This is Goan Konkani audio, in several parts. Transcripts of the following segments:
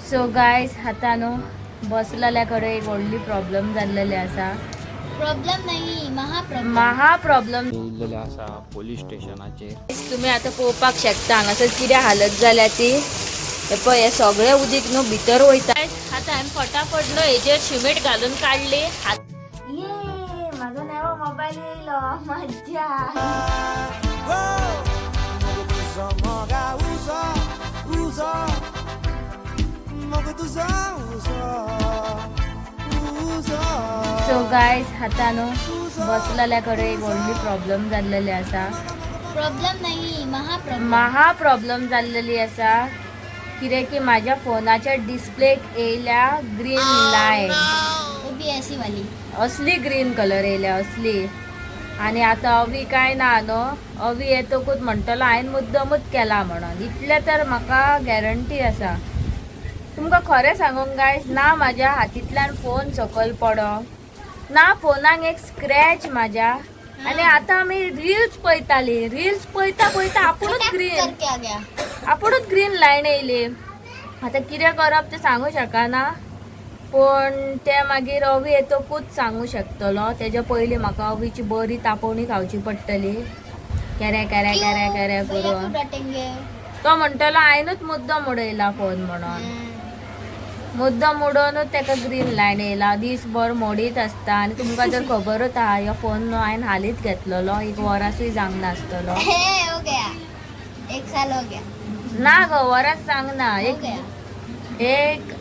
सो गायज आतां न्हू बसलेल्या कडेन एक व्हडली प्रॉब्लम जाल्लेली आसा. प्रॉब्लेम नाही, महा प्रॉब्लेम. महा प्रॉब्लम. येयल्लेले आसा पोलीस स्टेशनाचेर. तुमी आतां पळोवपाक शकता हांगासर कितें हालत जाल्या ती. हे पळय, हे सगळें उदीक न्हू भितर वयता. आतां हांवें फटाफट न्हू हेजेर शिमेट घालून काडली. ये म्हाजो नवो मोबायल येयलो, मज्जा. सो गायज आतां न्हू बसलेल्या कडेन एक व्हडली प्रॉब्लम जाल्लेली आसा. प्रॉब्लेम नाही, महा प्रॉब्लेम. महा प्रॉब्लम जाल्लेली आसा. कितें की म्हाज्या फोनाच्या डिस्प्लेक येयल्या ग्रीन लायन. वो भी ऐसी वाली. असली ग्रीन कलर येयल्या असली. आनी आतां अवी काय ना न्हू, अवी येतकूच म्हणटलो हांवें मुद्दमूच केला म्हणून. इतलें तर म्हाका गॅरंटी आसा. तुमकां खरें सांगूंक गायज, ना म्हाज्या हातींतल्यान फोन सकयल पडोंक ना, फोनाक एक स्क्रॅच म्हाज्या. आनी आतां आमी रिल्स पळयताली, रिल्स पळयता पळयता आपुणूच अटैक ग्रीन करके आ गया. आपुणूच ग्रीन लायन येयली. आतां कितें करप तें सांगू शकना, पूण तें मागीर अवी येतकूच सांगू शकतलो. तेज्या पयलीं म्हाका अवीची बरी तापोवणी खावची पडटली, केरे केरे केरे केरे क्यों भैया को करून. डांटेंगे. तो म्हणटलो हांवेनूच मुद्दम उडयला फोन म्हणून. मुद्दम उडोवनूच तेका ग्रीन लायन येयला. दीसभर मोडीत आसता. आनी तुमकां तर खबरूच आहा, ह्यो फोन न्हू हांवें हालींच घेतलेलो, एक वरासूय जावंक नासतलो. हे, हो गया, एक साल हो गया. ना गो, वरात सांगना. हो एक गया. एक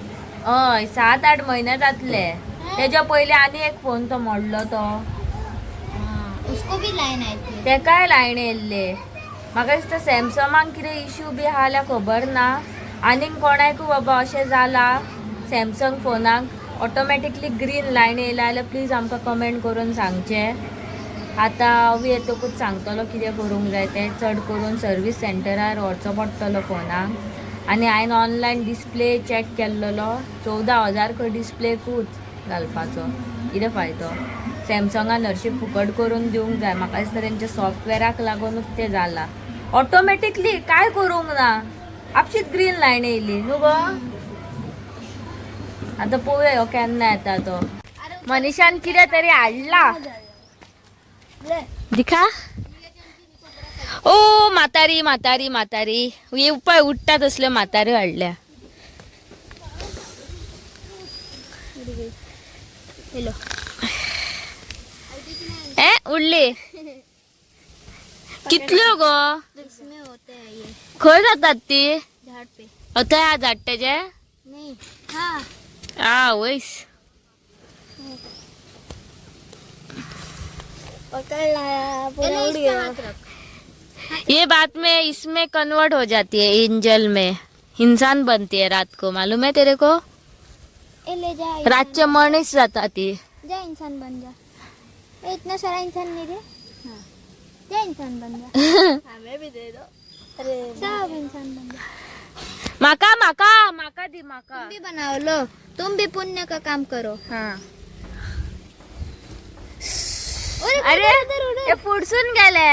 हय, 7-8 म्हयने जातले. तेज्या पयलीं आनी एक फोन तो मोडलो तो. हाँ, उसको भी लाइन आई थी. तेकाय लायन येयल्ले. म्हाका दिसता सॅमसंगाक कितें इशू बी आहा जाल्यार खबर ना. आनीक कोणाकूय बाबा अशें जाला, सॅमसंग फोनाक ऑटोमॅटिकली ग्रीन लायन येयला जाल्यार प्लीज आमकां कमेंट करून सांगचें. आतां अवी येतकूच सांगतलो कितें करूंक जाय तें. चड करून सर्वीस सेंटरार व्हरचो पडटलो फोनाक. आनी हांवें ऑनलायन डिस्प्ले चॅक केल्लेलो, 14,000 खंय डिस्प्लेकूच घालपाचो. कितें फायदो? सॅमसंगान हरशीं फुकट करून दिवंक जाय. म्हाका दिसता तेंच्या सॉफ्टवॅराक लागूनच तें जाला. ऑटोमॅटिकली काय करूंक ना, आपशीच ग्रीन लायन येयली न्हू गो. आतां पळोवया ह्यो केन्ना येता तो. मनीषान कितें तरी हाडला, दिखा. ओ म्हातारी म्हातारी म्हातारी, हे पळय उडटा तसल्यो म्हाताऱ्यो हाडल्या. हेलो. ए उडली. कितल्यो गो? इसमें होते हैं ये. खंय जातात ती? झाड़ पे. अथंय आहा झाड तेजे? नहीं, हाँ. आ वयस. पकड़ लाया पूरा, उड़ गया. ये बाद में इसमें कन्वर्ट हो जाती है, एंजल में. इंसान बनती है रात को, मालूम है तेरे को? ए ले जा. रातचे मनीस जाता ती. जा, इंसान बन जा. ए, इतना सारा इंसान नहीं रे. हाँ, जा, इंसान बन जा. हमें भी दे दो. अरे. सब इंसान बन जा. माका माका माका दी माका. तुम भी बनाओ, लो. तुम भी पुण्य का काम करो. हा. अरे. अरे, हे फुडसून गेले.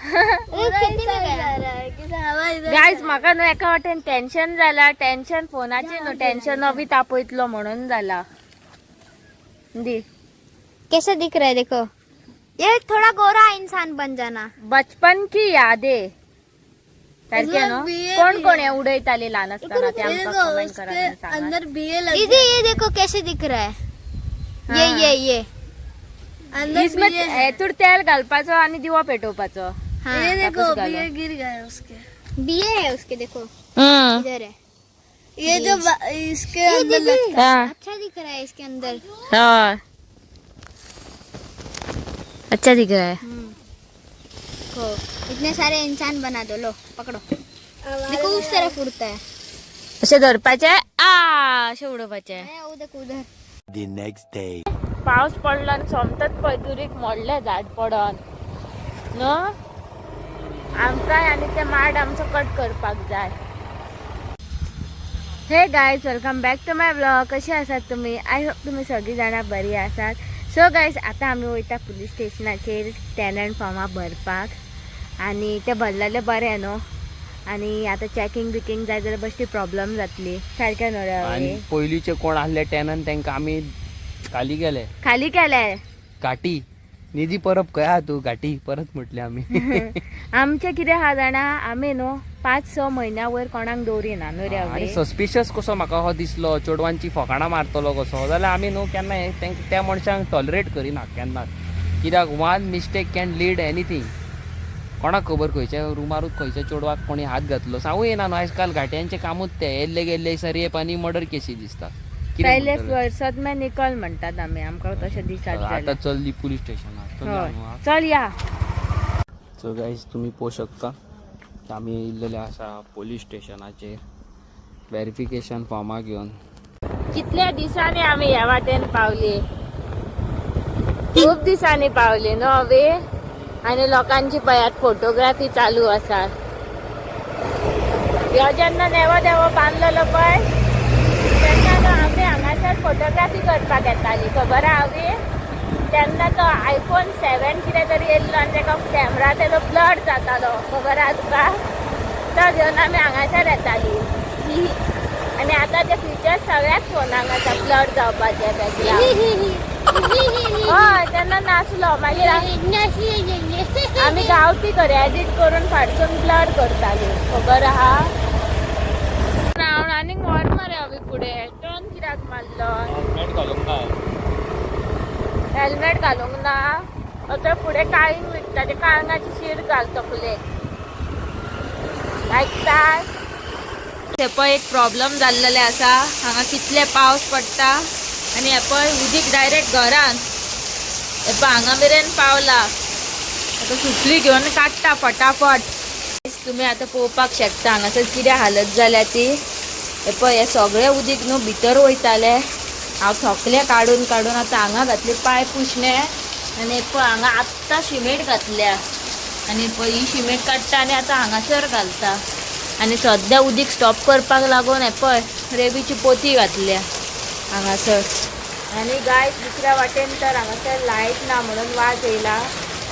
अरे, खेती में गया. जा रहा है कि हवा इधर. गायज, म्हाका न्हू एका वाटेन टेन्शन जाला. टेन्शन फोनाचें न्हू, टेन्शन अभी तापयतलो म्हणून जाला. दी. कैसा दिख रहा है देखो. ये थोड़ा गोरा इंसान बन जाना. बचपन की यादे सारखे न्हू. बिये कोण कोण हे उडयताली ल्हान आसतना ते ये आमकां देखो, कमेंट करा उसके आनी सांगात. अंदर बिये लग. दीदी, ये देखो कैसे दिख रहा है ये. हाँ. ये अंदर इसमें बिये है. हेतूर तेल घालपाचो आणि दिवो पेटोवपाचो. हाँ. ये देखो. वापस डालो. बिये गिर गए उसके. बीए है उसके, देखो. इधर है. ये जो इसके ये अंदर दीदी लगता हा. अच्छा दिख रहा है इसके अंदर. हाँ, अच्छा दिख रहा है. देखो, इतने सारे इंसान बना दो. लो, पकड़ो. देखो, उस तरफ उड़ता है. अशें धरपाचें, आ अशें उडोवपाचें. है, वो देखो उधर. The next day. पावस पडलो आनी सोमतच पळय दुरीक मोडलें झाड पडोन न्हू. आमकांय आनी ते माड आमचो कट करपाक जाय. Hey guys, welcome back to my vlog. कशे आसात तुमी? I hope तुमी सगळीं जाणां बरी आसात. सो गायज, आतां आमी वयता पुलीस स्टेशनाचेर टेनंट फॉर्मां भरपाक. आनी ते भरलेले बरें न्हू. आनी आतां चॅकिंग बिकिंग जाय जाल्यार बेश्टी प्रॉब्लम जातली सारकें न्हू रे आनी अवी? पयलींचे कोण आहले टेनन तांकां आमी खाली गेले. खाली केले. घाटी निधी परब खंय आहा तूं घाटी परत म्हटलें आमी. आमचें कितें आहा जाणा, आमी न्हू 5-6 म्हयन्या वयर कोणाक दवरिना न्हू रे आनी अवी? सस्पिशियस कसो म्हाका हो दिसलो, चेडवांची फकाणां मारतलो कसो, जाल्यार आमी न्हू केन्ना हे त्या मनशांक टॉलरेट करिना केन्नाच. कित्याक one mistake can lead anything. कोणाक खबर खंयच्या रुमारूच खंयच्या चेडवाक कोणी हात घातलो सांगू येना न्हू. आयज काल घाट्यांचें कामूच तें, येल्ले गेल्ले दिसा रेप आनी मर्डर केसी दिसता. कितें पहिले म्हणटले? फुरसत में निकल म्हणटात आमी, आमकां तशें दिसत आतां जाल्यार. चल्ली पुलीस स्टेशनार. हय, चल या. सो गायज तुमी पळोवंक शकता की आमी येयल्लेले आसा पोलीस स्टेशनाचेर वेरिफिकेशन फॉर्मां घेवन. कितल्या दिसांनी आमी ह्या वाटेन पावली, खूब दिसांनी पावली न्हू अवी? आनी लोकांची पळयात फोटोग्राफी चालू आसा. ह्यो जेन्ना नेवो देवो बांदलेलो पळय तेन्ना न्हू आमी हांगासर फोटोग्राफी करपाक येताली, खबर आहा अवी? तेन्ना तो आयफोन 7 कितें तरी येयल्लो आनी तेका कॅमरा तेजो ब्लर जातालो, खबर आहा तुका? तो घेवन आमी हांगासर येताली. आनी आतां ते फिचर्स सगळ्याच फोनांक आसा ब्लर जावपाचे बॅकग्रावंड. हय, तेन्ना नासलो. मागीर आमी गांवठी कर एडिट करून फाटसून ब्लर करताली, खबर आहा? रावंड आनीक व्हर मरे अवी फुडें, टर्न कित्याक मारलो? हेल्मेट घालूंक ना. हेल्मेट घालूंक ना. आतां फुडें काळींग विकता, ते काळंगाची शीर घाल तकलेक, आयकता? हे पळय एक प्रॉब्लम जाल्लेले आसा हांगा, कितले पावस पडटा आनी हे पळय उदीक डायरेक्ट घरान, हे पळय हांगा मेरेन पावला. आतां सुपली घेवन काडटा फटाफट. तुमी आतां पळोवपाक शकता हांगासर कितें हालत जाल्या ती. हे पळय हे सगळें उदीक न्हू भितर वयतालें. हांव थकलें काडून काडून. आतां हांगा घातली पांय पुसणे आनी हे पळय हांगा आत्तां शिमेट घातल्या आनी पळय ही शिमेट काडटा आनी आतां हांगासर घालता. आनी सद्या उदीक स्टॉप करपाक लागून हे पळय रेबीची पोती घातल्या हांगासर. आनी गायस दुसऱ्या वाटेन तर हांगासर लायट ना म्हणून वाज येयला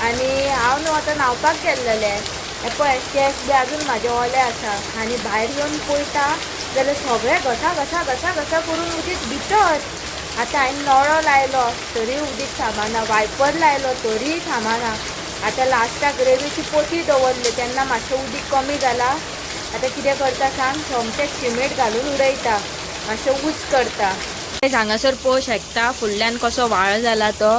आनी हांव न्हू आतां न्हांवपाक गेल्लेलें. हे पळय केंस बी अजून म्हाजे ओले आसा आनी भायर येवन पळयता जाल्यार सगळें घसा घसा घसा घसा करून उदीक भितर. आतां हांवें नळो लायलो तरी उदीक थांबना, वायपर लायलो तरीय थांबना. आतां लास्टाक रेबेची पोती दवरली तेन्ना मातशें उदीक कमी जाला. आतां कितें करता सांग, सोमतें शिमेट घालून उडयता, मातशें ऊंच करता. हांगासर पळोवंक शकता फुडल्यान कसो व्हाळ जाला तो.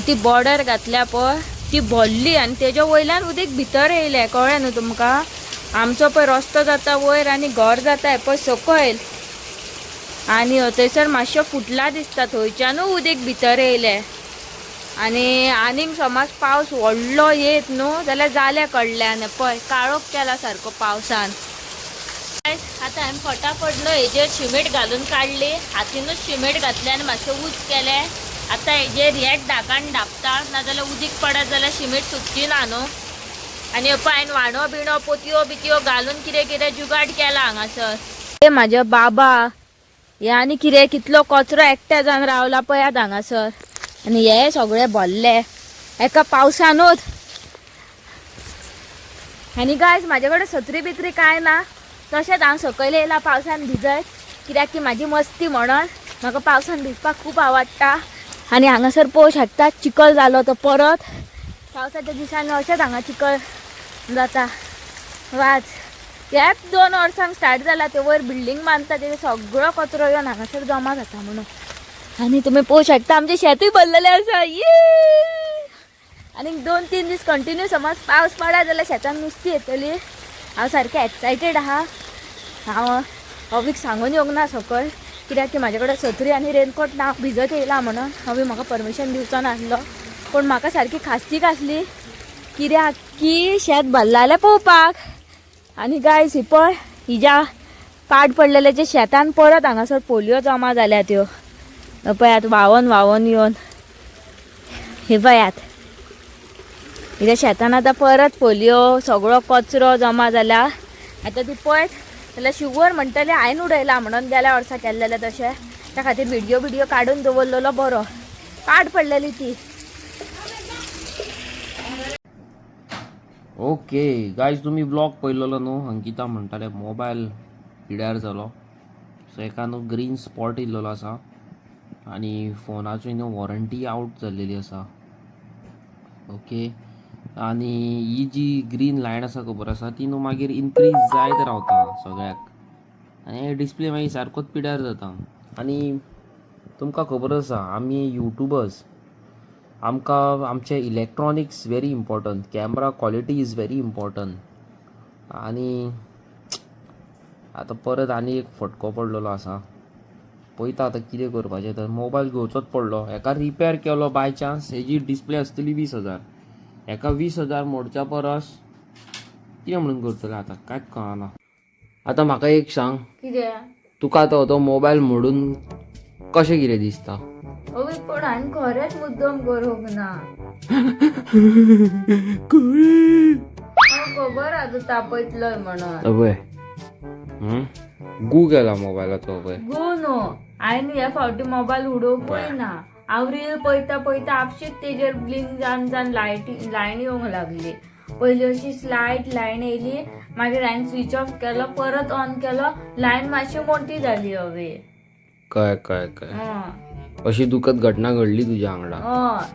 ती बॉर्डर घातल्या पळय ती भरली आनी तेज्या वयल्यान उदीक भितर येयलें, कळ्ळें न्हू तुमकां? आमचो पळय रस्तो जाता वयर आनी घर जाता हें पळय सकयल आनी थंयसर मातशें फुटला दिसता, थंयच्यानूय उदीक भितर येयलें. आनी आनीक समज पावस व्हडलो येत न्हू जाल्यार जालें कडल्यान. पळय काळोख केला सारको पावसान. आतां हांवें फटाफट न्हू हेजेर शिमेट घालून काडली, हातीनूच शिमेट घातलें आनी मातशें ऊंच केलें. आतां हेजेर हेच धाकान धांपता, नाजाल्यार उदीक पडत जाल्यार शिमेट सुकची ना न्हू. आनी हे पळय हांवें वाणो बिणो पोतयो बितयो घालून कितें कितें जुगाड केला हांगासर. हे म्हाजे बाबा हे आनी कितें कितलो कचरो एकट्या जावन रावला पळयात हांगासर. आनी हे सगळे भरले एका पावसानूच. आनी गायज म्हाजे कडेन सत्री बित्री कांय ना, तशेंच हांव सकयल येयला पावसान भिजत, कित्याक की म्हाजी मस्ती म्हणून म्हाका पावसान भिजपाक खूब आवडटा. आनी हांगासर पळोवंक शकता चिखल जालो तो परत पावसाच्या दिसांनी अशेंच हांगा चिखल जाता. वाच ह्याच 2 वर्सांक स्टार्ट जाला ते वयर बिल्डींग बांदता ते सगळो कचरो येवन हांगासर जमा जाता म्हणून. आनी तुमी पळोवंक शकता आमचें शेतूय भरलेलें आसा. ये आनी 2-3 दीस कंटिन्यू समज पावस पडत जाल्यार शेतान नुस्तीं येतली. हांव सारकें एक्सायटेड आहा. हांव अवीक सांगून येवंक ना सकयल, कित्याक की म्हाजे कडेन सत्री आनी रेनकोट ना, भिजत येयला म्हणून अवी म्हाका परमिशन दिवचो नासलो. पूण म्हाका सारकी खास्तीक आसली कित्याक की शेत भरलां जाल्यार पळोवपाक. आनी गायस ही पळय हिज्या पाड पडलेल्याच्या शेतान परत हांगासर पोलयो जमा जाल्या त्यो पळयात व्हांवोन व्हांवोन येवन. हे पळयात हिज्या शेतान आतां परत पोलयो सगळो कचरो जमा जाला. आतां ती पळयत जाल्यार शुवर म्हणटले हांवें उडयला म्हणून गेल्या वर्सा केल्लेलें तशें. त्या खातीर व्हिडियो बिडियो काडून दवरलेलो बरो, पाड पडलेली ती. ओके गायज, तुमी व्लॉग पळयलेलो न्हू. अंकिता म्हणटाले मोबायल पिड्यार जालो. सो हेका न्हू ग्रीन स्पॉट येयल्लो आसा आनी फोनाची न्हू वॉरंटी आवट जाल्लेली आसा. ओके, आनी ही जी ग्रीन लायन आसा खबर आसा, ती न्हू मागीर इनक्रीज जायत रावता सगळ्याक आनी डिस्प्ले मागीर सारकोच पिड्यार जाता. आनी तुमकां खबर आसा, आमी यूट्यूबर्स, आमकां आमचे electronics very important, camera quality is very important. आनी आतां परत आनी एक फटको पडलेलो आसा. पळयता आतां कितें करपाचें. तर मोबायल घेवचोच पडलो. हेका रिपेर केलो बाय चान्स, हेजी डिस्प्ले आसतली 20,000. हेका 20,000 मोडच्या परस कितें म्हणून करतलें आतां कांयच कळना. आतां म्हाका एक सांग, कितें? तुका आतां तो मोबायल मोडून कशें कितें दिसता? अवे, पूण हांवें खरेंच मुद्दम करूंक ना. हांव खबर आहा तूं तापयतलोय म्हणून. अभय, गू गेला मोबायलाचो अभय. गो न्हू, हांवें ह्या फावटी मोबायल उडोवंकूय ना. हांव रील पळयता पळयता आपशीच तेजेर ब्लिंक जावन जावन लायटी लायन येवंक लागली. पयली अशी स्लायट लायन येयली, मागीर हांवें स्विच ऑफ केलो, परत ऑन केलो, लायन मातशी मोठी जाली हवे. कळ्ळें कळ्ळें कळ्ळें. हय. अशी दुखद घटना घडली तुज्या वांगडा. हय.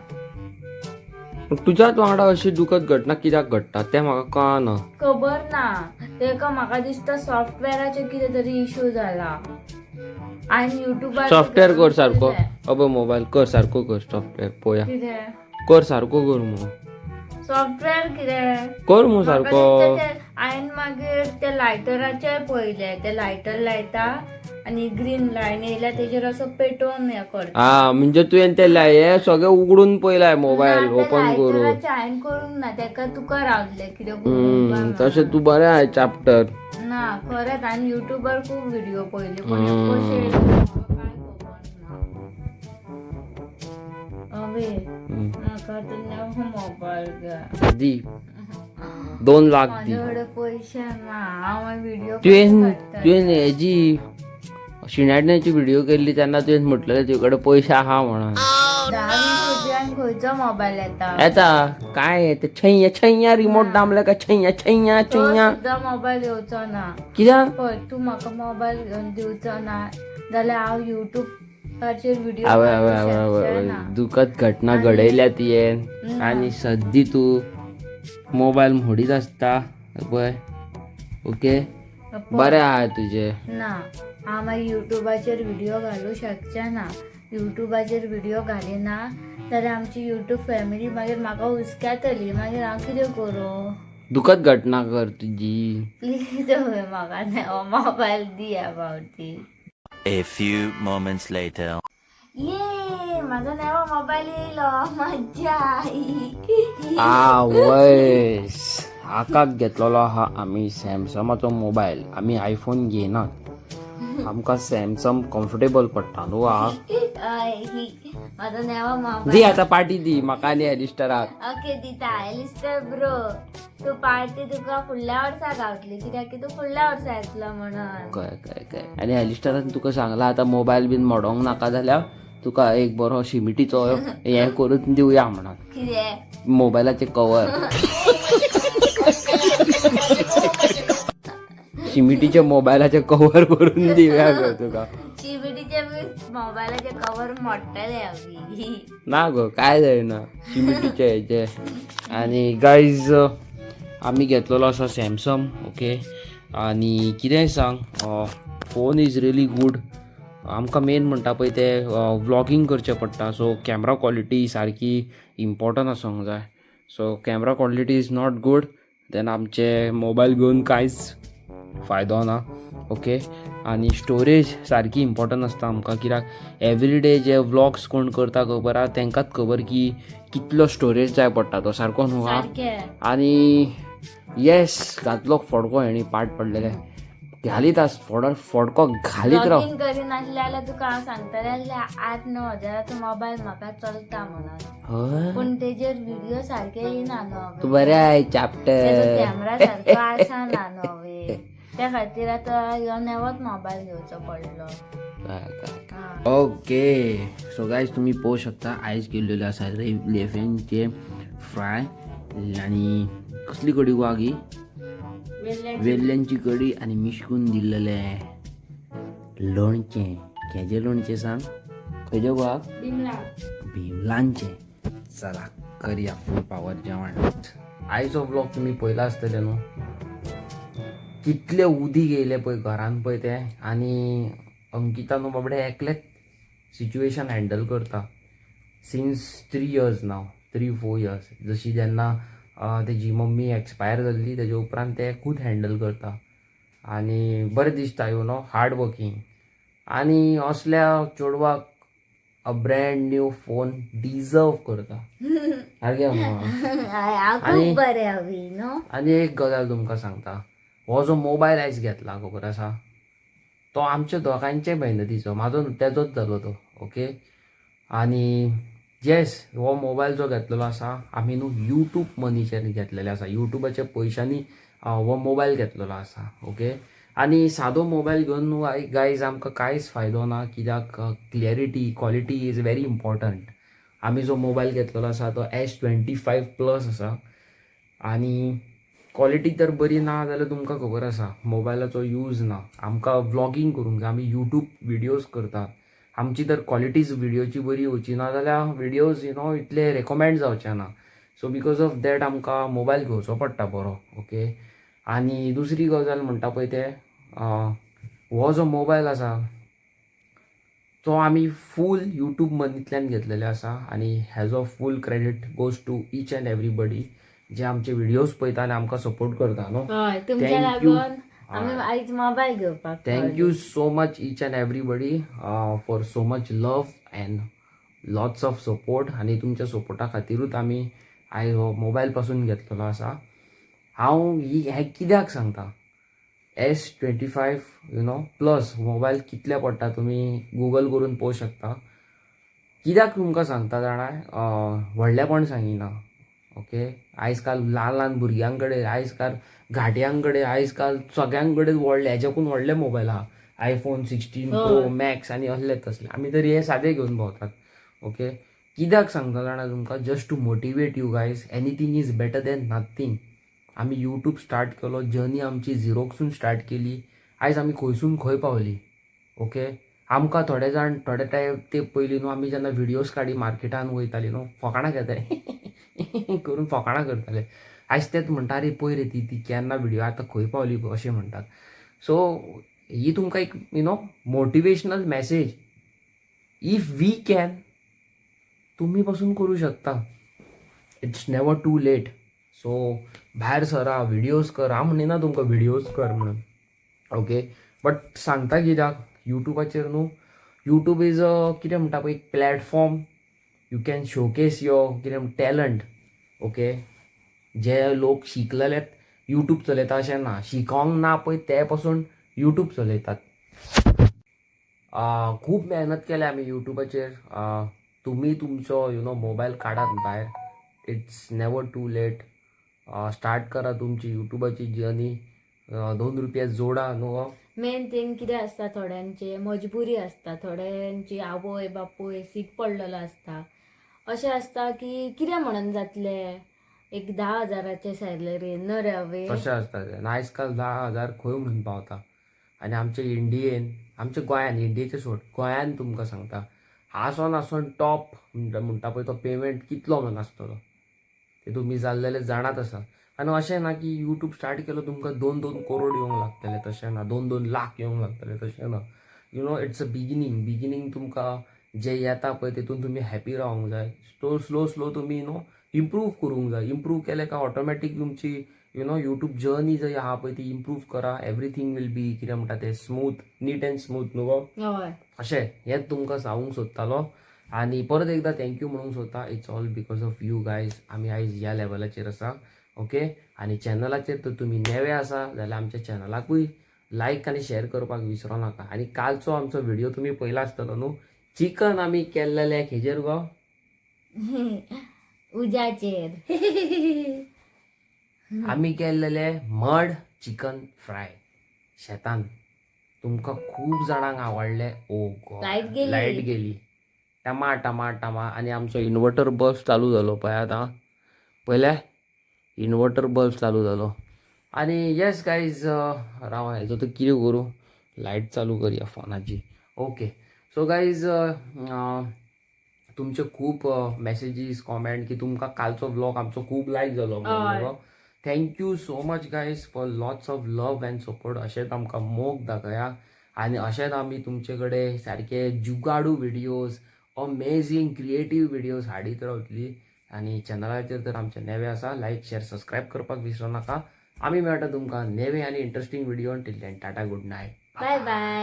पूण तुज्याच वांगडा अशी दुखद घटना कित्याक घडटा तें म्हाका कळना. खबर ना तेका. म्हाका दिसता सॉफ्टवेअराचेर कितें तरी इशू जाला. हांवें युट्यूबार सॉफ्टवेअर कर सारको. अबय, मोबायल कर सारको, कर सॉफ्टवेअर पोया. कितें? कर सारको, कर मु. सॉफ्टवेअर कितें? कर मु म्हाका सारको. दिसता ते हांवें मागीर ते लायटराचेर पळयलें. ते लायटर लायता आनी ग्रीन लायन येयल्या तेजेर असो पेटोवन हें करता. हा, म्हणजे तुवें ते हे सगळें उगडून पळयलाय मोबायल ना, ते ओपन करून? लायटराचें हांवें करूंक ना. तेका तुका रावलें कितें करूंक. तशें तूं बरें आहाय चाप्टर. ना, खरेंच हांवें युट्यूबार खूब व्हिडिओ पळयले, पूण हें कशें येयलें म्हाका कांय खबर ना. अवे, म्हाका आतां नवो मोबायल जाय. दी, 2 लाख दी. म्हाजे कडेन पयशे ना. हांव मागीर व्हिडिओ तुवें तुवें हेजी शिणाण्याची व्हिडिओ केल्ली तेन्ना तुवें म्हटलेलें तुजे कडेन पयशे आहा म्हणून. 10-20 रुपयान खंयचो मोबायल येता? येता काय ते छैया छैया रिमोट दामले काय छैया छैया तो छैया. सुद्दां मोबायल येवचो ना. कित्याक? पळय, तूं म्हाका मोबायल घेवन दिवचो ना जाल्यार हांव युट्यूबाचेर व्हिडिओ आवय आवय आवय आवय आवय, दुखद घटना घडयल्या तुवें आनी सद्दी तूं मोबायल मोडीत आसता पळय. ओके, बरें आहा तुजें. ना, हांव मागीर युट्यूबाचेर व्हिडिओ घालूं शकचें ना. युट्यूबाचेर व्हिडिओ घालिना जाल्यार आमची युट्यूब फॅमिली मागीर म्हाका हुस्क्यातली. मागीर हांव कितें करूं? दुखद घटना कर तुजी. प्लीज म्हाका नवो मोबायल दी ह्या फावटी. A few moments later. ये, म्हाजो नवो मोबायल येयलो, मज्जा. आवयस, आकाक घेतलेलो आहा आमी सॅमसंगाचो मोबायल. आमी आयफोन घेयनात, आमकां सॅमसंग कम्फर्टेबल पडटा न्हू. हा. म्हाजो नवो मोबायल. दी आतां पार्टी दी म्हाका आनी एलिस्टराक. ओके, दिता. एलिस्टर ब्रो, तूं पार्टी तुका फुडल्या वर्सा गावतली, कित्याक की तूं फुडल्या वर्सा येतलो म्हणून. कळ्ळें कळ्ळें कळ्ळें. आनी एलिस्टरान तुका सांगलां आतां मोबायल बीन मोडोंक नाका जाल्यार तुका एक बरो शिमिटीचो हें करून दिवया म्हणून. कितें? मोबायलाचें कवर, शिमिटीच्या मोबायलाचें कवर करून दिवया गो तुका. शिमिटीचे मोबायलाचे कवर मोडटले अभी. ना गो, काय जायना शिमिटीचे हेचे. आनी गायज, आमी घेतलेलो आसा सॅमसंग. ओके, आनी कितेंय सांग, फोन is really good. आमकां मेन म्हणटा पळय ते व्लॉगींग करचें पडटा, सो कॅमरा क्वॉलिटी सारकी इम्पॉर्टंट आसूंक जाय. So camera quality is not good then आमचे मोबायल घेवन कांयच फायदो ना. ओके, आनी स्टोरेज सारकी इम्पॉर्टंट आसता आमकां, कित्याक एवरीडे जे व्लॉग्स कोण करता खबर आहा, तांकांच खबर की कितलो स्टोरेज जाय पडटा तो सारको न्हू हा. सारकें. आनी येस, घातलो फडको हेणी पाट पडलेले घालीत आस, फडको घालीत राव. लॉगीन करिनासलें जाल्यार तुका हांव सांगतलें आसलें 8-9 हजाराचो मोबायल म्हाका चलता म्हणून. हय. पूण तेजेर व्हिडिओ सारके येयना न्हू. तूं बरें आहे तेजो चाप्टर. कॅमरा सारको आसना न्हू, त्या खातीर आतां ह्यो नवोच मोबायल घेवचो पडलो. हा. ओके, सो गायज, तुम्ही पळोवंक शकता आयज केल्लेलो आसा रे लेफ्यांचे फ्राय आनी कसली कडी गो आगी? वेल्ल्यांची कडी आनी मिशकून दिल्लेले लोणचें. केजें लोणचें सांग, खंयचें गो आग? बिमलांचें. चला करया फूल पावर जेवण. आयचो ब्लॉग तुमी पयला आसतले न्हू, कितले उदीक येयले पळय घरान पळय ते. आनी अंकिता न्हू बाबडे एकलेच सिच्युएशन हँडल करता सिन्स 3 इयर्स नाव, 3-4 इयर्स. जशी जेन्ना तेजी मम्मी एक्सपायर जाल्ली तेजे उपरांत ते खूद हँडल करता आनी बरें दिसता, you know, hard working. आनी असल्या चेडवाक a brand new phone deserve करता सारकें खूब बरें हवी न्हू. आनी एक गजाल तुमकां सांगता, हो जो मोबायल आयज घेतला खबर आसा, तो आमच्या दोगांयचे मेहनतीचो, म्हाजो न्हू, तेजोच जालो तो. ओके, आनी येस, हो मोबायल जो घेतलेलो आसा आमी न्हू यूट्यूब मनीचेर घेतलेले आसा, यूट्यूबाच्या पयशांनी हो मोबायल घेतलेलो आसा. ओके, आनी सादो मोबायल घेवन न्हू गायज आमकां कांयच फायदो ना, कित्याक clarity, quality is very important. आमी जो मोबायल घेतलेलो आसा तो S25 plus आसा आनी क्वॉलिटी तर बरी ना जाल्यार तुमकां खबर आसा मोबायलाचो यूज ना. आमकां व्लॉगींग करूंक जाय, आमी यूट्यूब विडियोज करतात, आमची तर क्वॉलिटीज विडियोची बरी येवची ना जाल्यार विडियोज you know इतले रेकमेंड जावचे ना. सो because of that आमकां मोबायल घेवचो पडटा बरो. ओके, आनी दुसरी गजाल म्हणटा पळय ते, हो जो मोबायल आसा तो आमी फूल यूट्यूब मनींतल्यान घेतलेले आसा आनी हेजो full credit goes to each and everybody जे आमचे विडियोज पळयता आनी आमकां सपोर्ट करता न्हू. हय, तुमच्या Thank you. लागून आमी आयज मोबायल घेवपाक. Thank you so much each and everybody for so much love and lots of support. आनी तुमच्या सपोर्टा खातीरूच आमी आयज हो मोबायल पासून घेतलेलो आसा. हांव ही हें कित्याक सांगता, S25 you know plus mobile कितले पडटा तुमी गुगल करून पळोवंक शकता. कित्याक तुमकां सांगता जाणा, व्हडलेपण सांगिना. ओके, आयज काल ल्हान ल्हान भुरग्यां कडेन, आयज काल घाटयां कडेन, आयज काल सगळ्यां कडेन व्हडले हेज्याकून व्हडले मोबायल आहा, आयफोन 16 प्रो मॅक्स आनी असले तसले. आमी तरी हे सादे घेवन भोंवतात. ओके, कित्याक सांगता जाणा तुमकां, just to motivate you guys, anything is better than nothing. आमी यूट्यूब स्टार्ट केलो, जर्नी आमची झिरोकसून स्टार्ट केली, आयज आमी खंयसून खंय पावली. ओके, आमकां थोडे जाण थोडे टायम ते पयलीं न्हू आमी जेन्ना विडियोज काडी मार्केटान वयताली न्हू, फकाणां घेताले करून फकाणां करताले. आयज तेच म्हणटा, आरे पळय रे, ती ती केन्ना विडियो आतां खंय पावली अशें म्हणटात. सो ही तुमकां एक motivational message, if we can, तुमी पासून करूं शकता. It's never too late. So भायर सरा, विडियोज कर. हांव म्हणिना तुमकां विडियोज कर म्हणून, ओके, बट सांगता कित्याक, युट्यूबाचेर न्हू, यूट्यूब is a कितें म्हणटा पळय, एक platform, you can showcase your कितें टॅलंट. ओके, जे लोक शिकलेले यूट्यूब चलयता अशें ना, शिकोंक ना पळय ते पसून यूट्यूब चलयतात. खूब मेहनत केल्या आमी यूट्यूबाचेर. तुमी तुमचो you know mobile काडात भायर, it's never too late. Start करा तुमची यूट्यूबाची जर्नी, 2 रुपया जोडा न्हू. मेन थिंग कितें आसता, थोड्यांचे मजबुरी आसता, थोड्यांची आवय बापूय सीक पडलेलो आसता, अशें आसता की कितें म्हणून जातलें एक 10 हजाराचे सॅलरी न्हू रे अवे. तशें आसता तें. आनी आयज काल 10,000 खंय म्हणून पावता? आनी आमचे इंडियेन, आमच्या गोंयान, इंडियेचे सोड, गोंयान तुमकां सांगता, आसोन आसोन टॉप म्हणटा म्हणटा पळय तो पेमेंट कितलो म्हणून आसतलो ते तुमी जाल्लेले जाणात आसा. आनी अशें ना की यूट्यूब स्टार्ट केलो तुमकां 2-2 करोड येवंक लागतले, तशें ना, 2-2 लाख येवंक लागतले, तशें ना. It's a beginning. Beginning तुमकां जे येता पळय तितून तुमी हॅपी रावंक जाय. स्लो स्लो स्लो तुमी you know improve करूंक जाय. इम्प्रूव केलें काय ऑटोमॅटीक तुमची you know YouTube journey जी आहा पळय ती इम्प्रूव करा, एवरीथींग will be कितें म्हणटा तें स्मूथ, नीट अँड स्मूथ न्हू गो. हय. अशें हेंच तुमकां सांगूंक सोदतालो आनी परत एकदां thank you म्हणूंक सोदता. It's all because of you guys आमी आयज ह्या लेवलाचेर आसा. ओके, आनी चॅनलाचेर तर तुमी नवे आसा जाल्यार आमच्या चॅनलाकूय लायक आनी शेअर करपाक विसरो नाका. आनी कालचो आमचो व्हिडिओ तुमी पळयला आसतलो न्हू, चिकन आमी केल्लेलें हेजेर गो? उज्याचेर. आमी केल्लेले मड चिकन फ्राय शेतान, तुमकां खूब जाणांक आवडले. ओ गॉड. लायट गेली. लायट गेली, टमा टमा टमा, आनी आमचो इन्वर्टर बल्ब चालू जालो. पळयात आं, पयले इन्वर्टर बल्ब चालू जालो. आनी येस गायज, राव, हेजो तर कितें करूं, लायट चालू करया फोनाची. ओके, सो गायज, तुमचे खूब मॅसेजीस, कॉमेंट की तुमकां कालचो व्लॉग आमचो खूब लायक जालो म्हणून. Thank you so much guys for lots of love and support. अशेंच आमकां मोग दाखया आनी अशेंच आमी तुमचे कडेन सारके जुगाडू विडियोज, अमेझींग क्रिएटीव विडियोज हाडीत रावतली. आनी चॅनलाचेर जर आमचे नवे आसा, लायक, शेअर, सबस्क्रायब करपाक विसरू नाका. आमी मेळटा तुमकां नवे आनी interesting video. Till then, tata, good night. Bye bye.